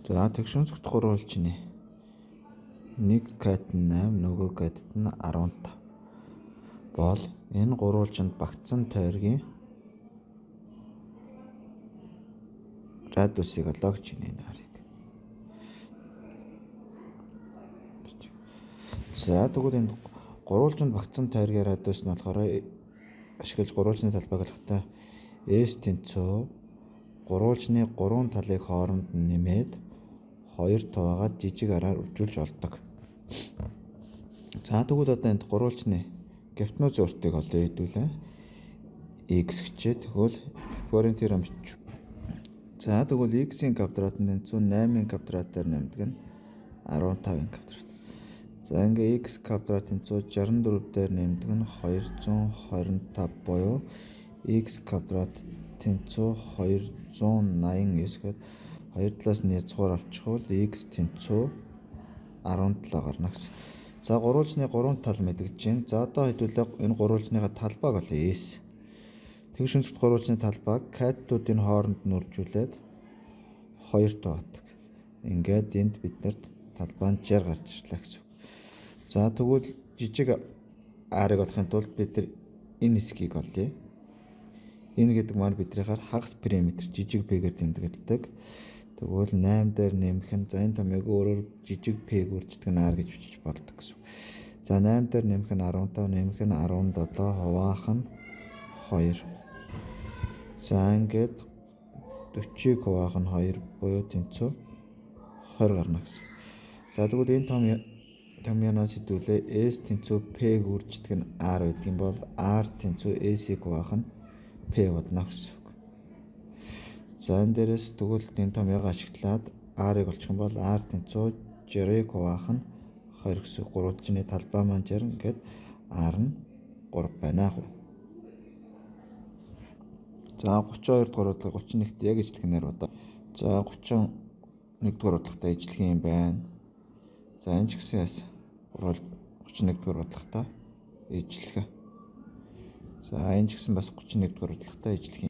За тэгш өнцөгт гурвалжны нэг кат нь 8, нөгөө катт нь 15 бол энэ гурвалжинд багтсан тойргийн радиусыг олоо гэж байна энэ арыг. За тэгвэл энэ гурвалжинд багтсан тойргийн радиус нь болохоор ашиглаж гурвалжны талбайг олохдоо S тэнцүү гурвалжны гурван талыг хооронд нь нэмээд 2 хуваагаад жижиг араар үржүүлж олдог. За тэгвэл одоо энд гурвалжны гипотенузын уртыг олё хэдүүлээ. X гэчээ тэгвэл Пифагорын теорем бичиж. За тэгвэл x-ийн квадрат нь тэнцүү 8-ын квадратаар нэмдэг нь 15-ын квадрат. За ингээ x квадрат тэнцүү 64 дээр нэмдэг нь 225 буюу x квадрат тэнцүү 289 гээд хоёр талаас нь язгуур авчихвал x тэнцүү 17 гарна гэсэн. За гурвалжны гурван тал мэдэгдэж байна. За одоо хэдүүлээ энэ гурвалжныхаа талбайг олъё S. Тэгш өнцөгт гурвалжны талбайг катетуудын хооронд нь үржүүлээд 2 таадаг. Ингээд энд бид нарт талбай нь 60 гарч ирлээ гэсэн. За тэгвэл жижиг R-ыг олохын тулд бид нар энэ хэсгийг олъё. Энэ гэдэг маань биднийхээр хагас периметр жижиг P-гээр тэмдэглэдэг. Тэгвэл 8 дээр нэмэх нь за энэ томьёог өөрөөр жижиг P-г үрждэг нь R гэж бичиж болдог гэсэн. За 8 дээр нэмэх нь 15, нэмэх нь 17, хуваах нь 2. За ингээд 40-ыг хуваах нь 2 буюу тэнцүү 20 гарна гэсэн. За тэгвэл энэ томьёоноос хэдүүлээ S тэнцүү P-г үрждэг нь R гэдэг юм бол R тэнцүү S-ийг хуваах нь P болно гэсэн. За энэ дээрээс тэгвэл энэ томьёогоо ашиглаад R-ыг олчих юм бол R тэнцүү 60-ыг хуваах нь 20 гэсэн. Гурвалжны талбай маань 60, ингээд R нь 3 байна. За 32 дугаар бодлого 31-т яг ижлэгнээр бодоо. За 31 дугаар бодлоготой ижлэгэн юм байна. За энэ ч гэсэн яасан 31 дугаар бодлоготой ижлэгэ. За энэ ч гэсэн бас 31 дугаар бодлоготой ижлэх юм.